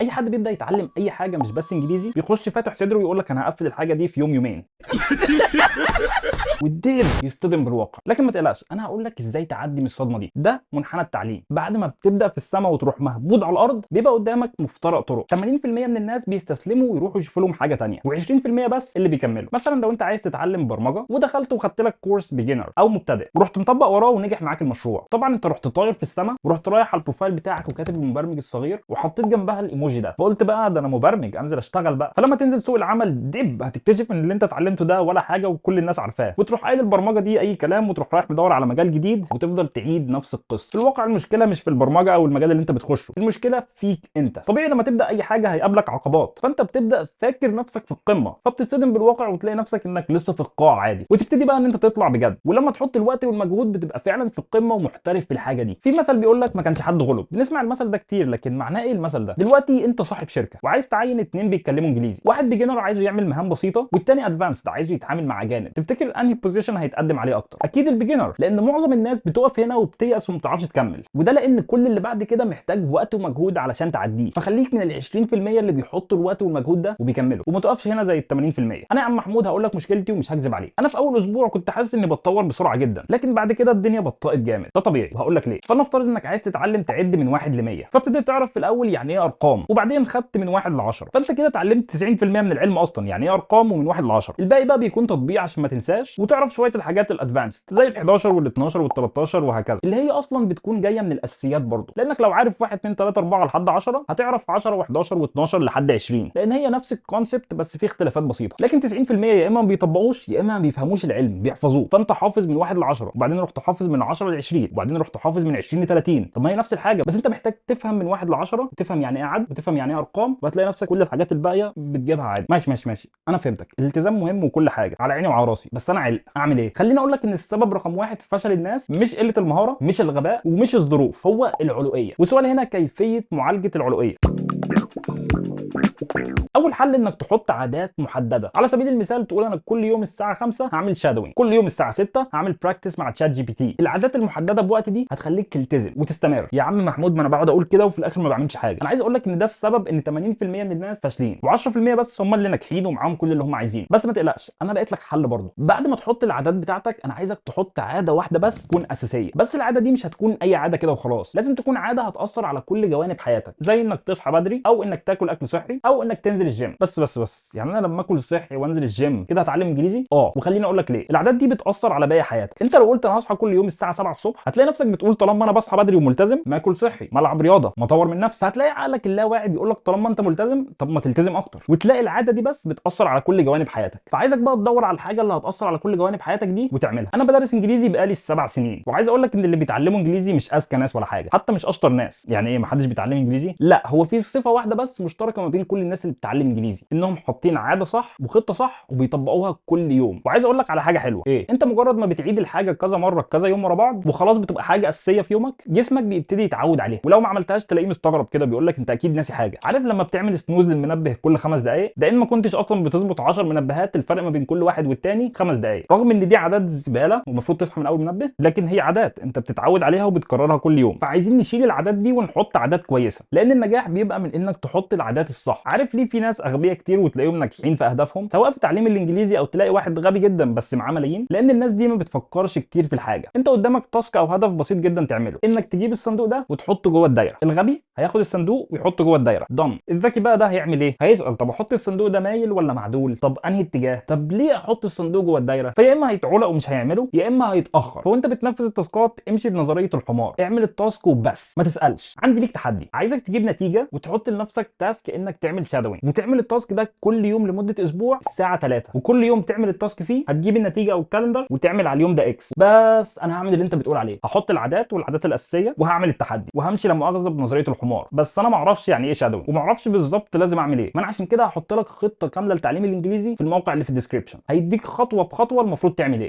اي حد بيبدا يتعلم اي حاجة مش بس انجليزي بيخش فاتح صدره ويقول لك انا هقفل الحاجة دي في يوم يومين والدير يصطدم بالواقع. لكن ما تقلقش، انا هقول لك ازاي تعدي من الصدمة دي. ده منحنى التعليم. بعد ما بتبدا في السماء وتروح مهبود على الارض بيبقى قدامك مفترق طرق. 80% من الناس بيستسلموا ويروحوا يشوفوا لهم حاجة ثانية، و20% بس اللي بيكملوا. مثلا لو انت عايز تتعلم برمجة ودخلت وخدت لك كورس beginner او مبتدئ ورحت مطبق وراه ونجح معاك المشروع، طبعا انت رحت طاير في السماء ورحت رايح على ال profile بتاعك وكاتب المبرمج الصغير وحطيت جنبها الايموجي ده، فقلت بقى ده انا مبرمج انزل اشتغل بقى. فلما تنزل سوق العمل دب هتكتشف ان اللي انت اتعلمته ده ولا حاجة وكل الناس عارفاه، وتروح قايل البرمجة دي اي كلام وتروح رايح مدور على مجال جديد وتفضل تعيد نفس القصة. في الواقع المشكلة مش في البرمجة او المجال اللي انت بتخشه، المشكلة فيك انت. طبيعي لما تبدا اي حاجة هيقابلك عقبات، فانت بتبدا فاكر نفسك في القمه، فبتصطدم بالواقع وتلاقي نفسك انك لسه في القاع عادي، وتبتدي بقى ان انت تطلع بجد. ولما تحط الوقت والمجهود بتبقى فعلا في القمه ومحترف في الحاجة دي. في مثل بيقول لك ما كانش حد غلب، بنسمع المثل ده كتير، لكن معناه ايه المثل ده؟ دلوقتي انت صاحب شركة وعايز تعين اتنين بيتكلموا انجليزي، واحد beginner عايزه يعمل مهام بسيطة والتاني advanced عايزه يتعامل مع اجانب. تفتكر انهي position هيتقدم عليه اكتر؟ اكيد ال beginner، لان معظم الناس بتقف هنا وبتيأس وما بتعرفش تكمل، وده لان كل اللي بعد كده محتاج وقت ومجهود علشان تعديه. فخليك من ال 20% اللي بيحطوا الوقت والمجهود ده وبيكملوا، وما تقفش هنا زي ال 80%. انا يا عم محمود هقول لك مشكلتي ومش هكذب عليك. انا في اول اسبوع كنت حاسس اني بتطور بسرعة جدا، لكن بعد كده الدنيا بطأت جامد. ده طبيعي وهقول لك ليه. فلنفترض انك عايز تتعلم تعد من 1 ل 100، فابتديت تعرف في الاول يعني ايه ارقام، وبعدين خدت من 1 ل 10، فانت كده اتعلمت 90% من العلم اصلا يعني ايه ارقام ومن 1 ل 10. الباقي بقى بيكون تطبيق عشان ما تنساش وتعرف شوية الحاجات ال advanced زي ال 11 وال 12 وال 13 وهكذا، اللي هي اصلا بتكون جاية من الاساسيات برضه، لانك لو عارف 1 2 3 4 لحد 10 هتعرف 10 و11 و12 لحد 20، لان هي نفس ال concept بس في اختلافات بسيطة. لكن 90% يا اما ما بيطبقوش يا اما ما بيفهموش العلم، بيحفظوه. فانت حافظ من 1 ل 10 وبعدين رحت حافظ من 10 ل 20 وبعدين رحت حافظ من 20 ل 30. طب ما هي نفس الحاجة، بس انت محتاج تفهم من 1 ل 10، تفهم يعني ايه عد وتفهم يعني ايه ارقام، وهتلاقي نفسك كل الحاجات الباقية بتجيبها عادي. ماشي ماشي ماشي، انا فهمتك، الالتزام مهم وكل حاجة على عيني وعلى راسي، بس انا علق اعمل ايه؟ خليني اقول لك ان السبب رقم واحد في فشل الناس مش قلة المهاره، مش الغباء، ومش الظروف، هو العلوئيه. والسؤال هنا كيفية معالجة العلوئيه. اول حل انك تحط عادات محددة. على سبيل المثال تقول انا كل يوم الساعة 5 هعمل shadowing، كل يوم الساعة 6 هعمل practice مع ChatGPT. العادات المحددة بوقت دي هتخليك تلتزم وتستمر. يا عم محمود ما انا بقعد اقول كده وفي الاخر ما بعملش حاجة. انا عايز اقول لك ان ده السبب ان 80% من الناس فاشلين و10% بس هم اللي ناجحين ومعاهم كل اللي هم عايزينه. بس ما تقلقش، انا لقيت لك حل برضه. بعد ما تحط العادات بتاعتك انا عايزك تحط عادة واحدة بس تكون اساسية، بس العادة دي مش هتكون اي عادة كده وخلاص، لازم تكون عادة هتاثر على كل جوانب حياتك، زي انك تصحى بدري او انك تاكل اكل صحي او انك تنزل الجيم. بس بس بس يعني انا لما اكل صحي وانزل الجيم كده هتعلم انجليزي؟ اه، وخليني اقول لك ليه. العادات دي بتاثر على باقي حياتك. انت لو قلت انا هصحى كل يوم الساعة 7 الصبح هتلاقي نفسك بتقول طالما انا بصحى بدري وملتزم ما اكل صحي، ما العب رياضة، ما اطور من نفسي. هتلاقي عقلك اللاواعي بيقول لك طالما انت ملتزم طب ما تلتزم اكتر، وتلاقي العادة دي بس بتاثر على كل جوانب حياتك. فعايزك بقى تدور على الحاجة اللي هتاثر على كل جوانب حياتك دي وتعملها. انا بدرس انجليزي بقالي 7 سنين، وعايز اقول لك ان اللي بيتعلموا انجليزي مش اذكى ناس ولا حاجة، حتى مش اشطر ناس. يعني ايه ما حدش بيتعلم انجليزي؟ لا، هو في صفة واحدة بس مشتركة ما بين كل الناس اللي بتتعلم انجليزي، انهم حاطين عادة صح وخطه صح وبيطبقوها كل يوم. وعايز اقول لك على حاجة حلوة، ايه؟ انت مجرد ما بتعيد الحاجة كذا مرة كذا يوم ورا بعض وخلاص بتبقى حاجة اساسية في يومك، جسمك بيبتدي يتعود عليها، ولو ما عملتهاش تلاقيه مستغرب كده بيقول لك انت اكيد ناسي حاجة. عارف لما بتعمل snooze للمنبه كل 5 دقائق؟ ده ان ما كنتش اصلا بتظبط 10 منبهات، الفرق ما بين كل واحد والتاني 5 دقائق. رغم ان دي عادات زبالة ومفروض تصحى من اول منبه، لكن هي عادات انت بتتعود عليها وبتكررها كل يوم. فعايزين نشيل العادات دي ونحط عادات كويسه، لان النجاح بيبقى من انك تحط العادات الصح. عارف ليه في ناس اغبياء كتير وتلاقيهم ناجحين في اهدافهم سواء في تعليم الانجليزي، او تلاقي واحد غبي جدا بس معاه ملايين؟ لان الناس دي ما بتفكرش كتير في الحاجة. انت قدامك task او هدف بسيط جدا تعمله، انك تجيب الصندوق ده وتحطه جوه الدايرة. الغبي هياخد الصندوق ويحطه جوه الدايرة، done. الذكي بقى ده هيعمل ايه؟ هيسال طب احط الصندوق ده مايل ولا معدول؟ طب انهي اتجاه؟ طب ليه احط الصندوق جوه الدايرة؟ فيا اما هيتعلق ومش هيعمله، يا اما هيتاخر. فوانت بتنفذ التاسكات امشي بنظرية الحمار، اعمل ال task وبس، ما تسالش. عندي ليك تحدي، عايزك تجيب نتيجة وتحط لنفسك task انك تعمل shadowing، وتعمل ال task ده كل يوم لمدة اسبوع الساعة 3، وكل يوم تعمل ال task فيه هتجيب النتيجة او ال calendar وتعمل على اليوم ده X. بس انا هعمل اللي انت بتقول عليه، هحط العادات والعادات الاساسية وهعمل التحدي وهمشي لا مؤاخذة بنظرية الحمار، بس انا ما اعرفش يعني ايه shadowing وما اعرفش بالظبط لازم اعمل ايه. ما انا عشان كده هحط لك خطه كاملة لتعليم الانجليزي في الموقع اللي في ال description، هيديك خطوة بخطوة المفروض تعمل ايه.